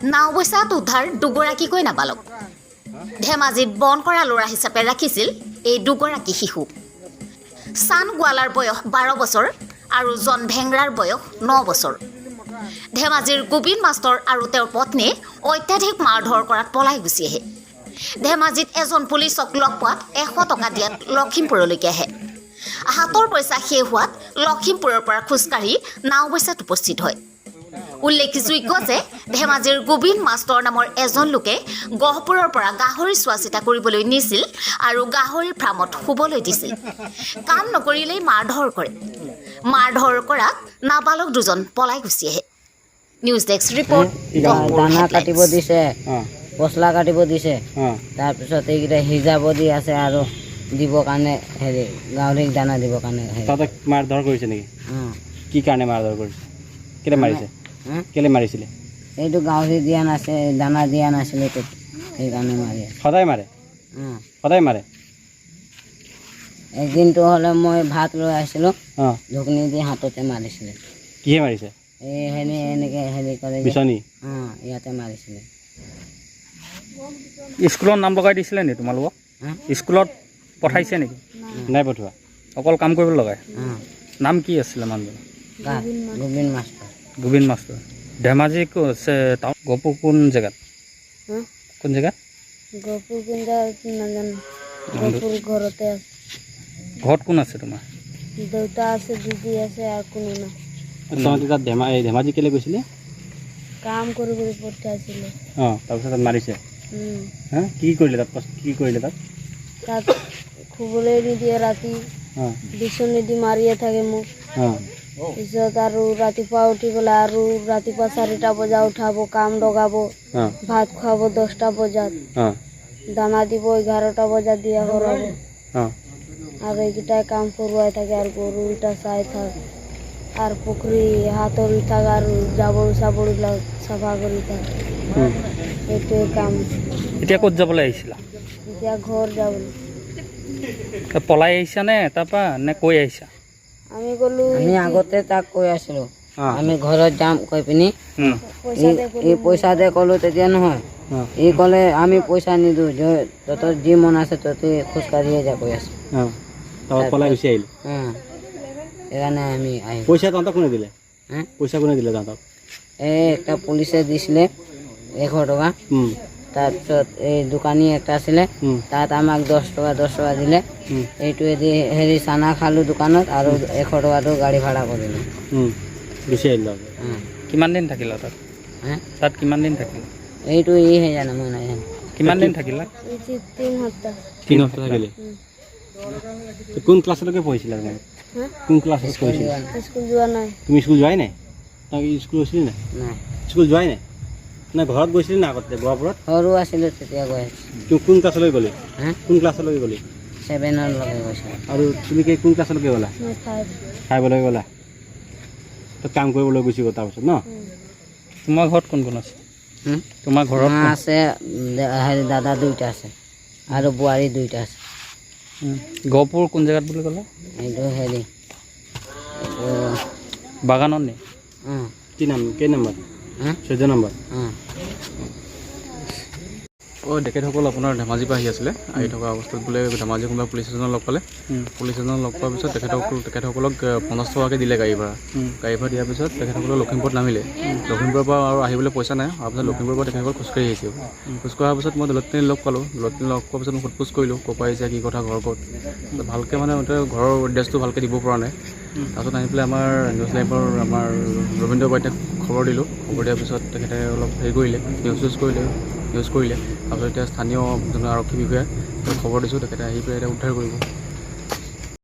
নাওবৈচাত উদ্ধাৰ দুগৰাকীকৈ নাবালক। ধেমাজিত বন কৰা ল'ৰা হিচাপে ৰাখিছিল এই দুগৰাকী শিশুক। চান গোৱালাৰ বয়স 12 বছৰ আৰু জন ভেংৰাৰ বয়স 9 বছৰ। ধেমাজিৰ গোবিন্দ মাষ্টৰ আৰু তেওঁৰ পত্নীয়ে অত্যাধিক মাৰধৰ কৰাত পলাই গুচি আহে। ধেমাজিত এজন পুলিচক লগ পোৱাত 100 টকা দিয়াত লখিমপুৰলৈকে আহে। হাতৰ পইচা শেষ হোৱাত লখিমপুৰৰ পৰা খোজকাঢ়ি নাওবৈচাত উপস্থিত হয়। উল্লেখযোগ্য যে ধেমাজিৰ গোবিন্দ মাষ্টৰ নামৰ এজন লোকে গহপুৰৰ পৰা গাহৰি চোৱা চিতা কৰিবলৈ নিছিল আৰু গাহৰি ফাৰ্মত শুবলৈ দিছিল। কাম নকৰিলেই মাৰধৰ কৰে। মাৰধৰ কৰাত নাবালক দুজন পলাই গুচি আহে। নিউজ ডেস্ক ৰিপৰ্ট, গহপুৰ দানা হেডলাইনছ। কাটিব দিছে, পচলা কাটিব দিছে। তাৰপিছত এইকেইটা সিজাব দি আছে আৰু দিবৰ কাৰণে হেৰি গাহৰিক দানা দিবৰ কাৰণে হেৰি। তহঁতক মাৰধৰ কৰিছে নেকি? অঁ। কি কাৰণে মাৰধৰ কৰিছে? কেলে মাৰিছে? হা? কেলে মাৰিছিলে? এইটো গাহৰি দিয়া নাছিল, দানা দিয়া নাছিলে, সেইকাৰণে মাৰি আছে। সদায় মাৰে? অঁ। সদায় মাৰে? একদিনটো হ'লে মই ভাত লৈ আহিছিলোঁ, ঢুকনি দি হাততে মাৰিছিলে। কিহে মাৰিছে? এই হেৰি এনেকৈ হেৰি কৰে যে। বিচনী? অঁ, ইয়াতে মাৰিছিলে। স্কুলত নাম লগাই দিছিলে নেকি তোমালোকক? হা? স্কুলত পঠাইছে নেকি? নাই পঠোৱা। অকল কাম কৰিবলৈ লগাই? অঁ। নাম কি আছিলে মানুহজনৰ? কাৰ? গোবিন্দ মাষ্টৰ। গোবিন্দ মাষ্টৰ। ধেমাজি টাউন, গহপুৰ কোন জেগাত? কোন জেগাত? গহপুৰ কোন জেগাত নাজানো। গহপুৰ ঘৰতে আছে। ঘৰত কোন আছে তোমাৰ? দেউতা আছে, দিদি আছে আৰু কোনো নাই। তহঁতি তাত এই ধেমাজি কেলে গৈছিলে? কাম কৰিবলৈ পঠাইছিলে। অঁ, তাৰপিছত তাত মাৰিছে? হা, কি কৰিলে তাত? কচোন, কি কৰিলে তাত? তাত শুবলৈ নিদিয়ে ৰাতি। বিচনী দি মাৰিয়ে থাকে মোক। পিছত আৰু ৰাতিপুৱা উঠি পেলাই আৰু ৰাতিপুৱা 4টা বজা উঠাব, কাম লগাব। ভাত খুৱাব 10টা বজাত। দানা দিব 11টা বজাত, দিয়া কৰাব। আৰু এইকেইটাই কাম কৰোৱাই থাকে আৰু গৰুকেইটা চাই থাক আৰু পুখুৰী হাতৰি থাক আৰু জাবৰ চাবৰবিলাক চাফা কৰি থাক। সেইটোৱে কাম। এতিয়া ক'ত যাবলৈ আহিছিলা? এতিয়া ঘৰ যাবলৈ। পলাই আহিছা নে তাৰপৰা নে কৈ আহিছা? আমি গ'লো। আমি আগতে তাক কৈ আছিলোঁ, আমি ঘৰত যাম কৈ পিনি। পইচা দে। ই পইচা দে ক'লো, তেতিয়া নহয়। ই ক'লে, আমি পইচা নিদিওঁ, তহঁতৰ যি মন আছে তহঁতে খোজকাঢ়িয়ে যা কৈ আছে। অঁ, তাৰপৰা পলাই গুচি আহিলি? অঁ, সেইকাৰণে আমি আহিলোঁ। পইচা তহঁতক কোনে দিলে? হা? পইচা কোনে দিলে তহঁতক? এই একটা পুলিচে দিছিলে 100 টকা। তাৰপিছত এই দোকানী একটা আছিলে, তাত আমাক 10 টকা 10 টকা দিলে। এইটোৱেদি হেৰি চানা খালোঁ দোকানত আৰু 100 টকাটো গাড়ী ভাড়া কৰিলোঁ। গুচি আহিলি তহঁতে? অঁ। কিমান দিন থাকিলা তাত? হা? তাত কিমান দিন থাকিলা? এইটো ইহে জানে, মই নাজানো। কিমান দিন থাকিলা? 3 সপ্তাহ। 3 সপ্তাহ থাকিলি? কোন ক্লাছলৈকে পঢ়িছিলা তুমি? হা? কোন ক্লাছত পঢ়িছিলা? যোৱা নাই। স্কুল যোৱা নাই। তুমি স্কুল যোৱাই নাই? তই স্কুল গৈছিলি নাই? নাই। স্কুল যোৱাই নাই নাই? ঘৰত গৈছিলি নাই আগতে গহপুৰত? সৰু আছিলোঁ তেতিয়া গৈ আছোঁ। তুমি কোন ক্লাছলৈ গ'লি? হা? কোন ক্লাছলৈ গ'লি? ছেভেনলৈকে গৈছিলোঁ। আৰু তুমি কি কোন ক্লাছলৈকে গ'লা? মই ফাইভ। ফাইভলৈকে গ'লা। তো কাম কৰিবলৈ গুচি গ'ল তাৰপিছত ন? তোমাৰ ঘৰত কোন কোন আছে? হুম? তোমাৰ ঘৰত মা আছে, হেৰি দাদা দুইটা আছে আৰু বোৱাৰী দুইটা আছে। গহপুৰ কোন জেগাত বুলি ক'লা? এইটো হেৰি এইটো বাগানত নি? অঁ। কি নাম, কেই নম্বৰ? হা? 14 নম্বৰ? অঁ। অঁ, তেখেতসকল আপোনাৰ ধেমাজিৰ পৰা আহি আছিলে। আহি থকা অৱস্থাত বোলে ধেমাজি কোনোবা পুলিচ এজনক লগ পালে। পুলিচ এজনক লগ পোৱাৰ পিছত তেখেতসকলক 50 টকাকৈ দিলে গাড়ী ভাড়া। গাড়ী ভাড়া দিয়াৰ পিছত তেখেতসকলে লখিমপুৰত নামিলে। লখিমপুৰৰ পৰা আৰু আহিবলৈ পইচা নাই। তাৰপিছত লখিমপুৰৰ পৰা তেখেতসকল খোজকাঢ়ি আহিছে। খোজকঢ়াৰ পিছত মই দৌলতখিনি লগ পালোঁ। দৌলতখিনি লগ পোৱাৰ পিছত মই সোধ পোছ কৰিলোঁ, ক'ৰ পৰা আহিছে, কি কথা, ঘৰ ক'ত। ভালকৈ মানে তেওঁ ঘৰৰ এড্ৰেছটো ভালকৈ দিব পৰা নাই। তাৰপিছত আহি পেলাই আমাৰ নিউজ লাইভৰ আমাৰ ৰবীন্দ্ৰ বাইদেউক খবৰ দিলোঁ। খবৰ দিয়াৰ পিছত তেখেতে অলপ হেৰি কৰিলে, নিউজ চিউজ কৰিলে, নিউজ কৰিলে। তাৰপিছত এতিয়া স্থানীয় যোন আৰক্ষী বিষয়া, তেওঁক খবৰ দিছোঁ। তেখেতে আহি পেলাই এতিয়া উদ্ধাৰ কৰিব।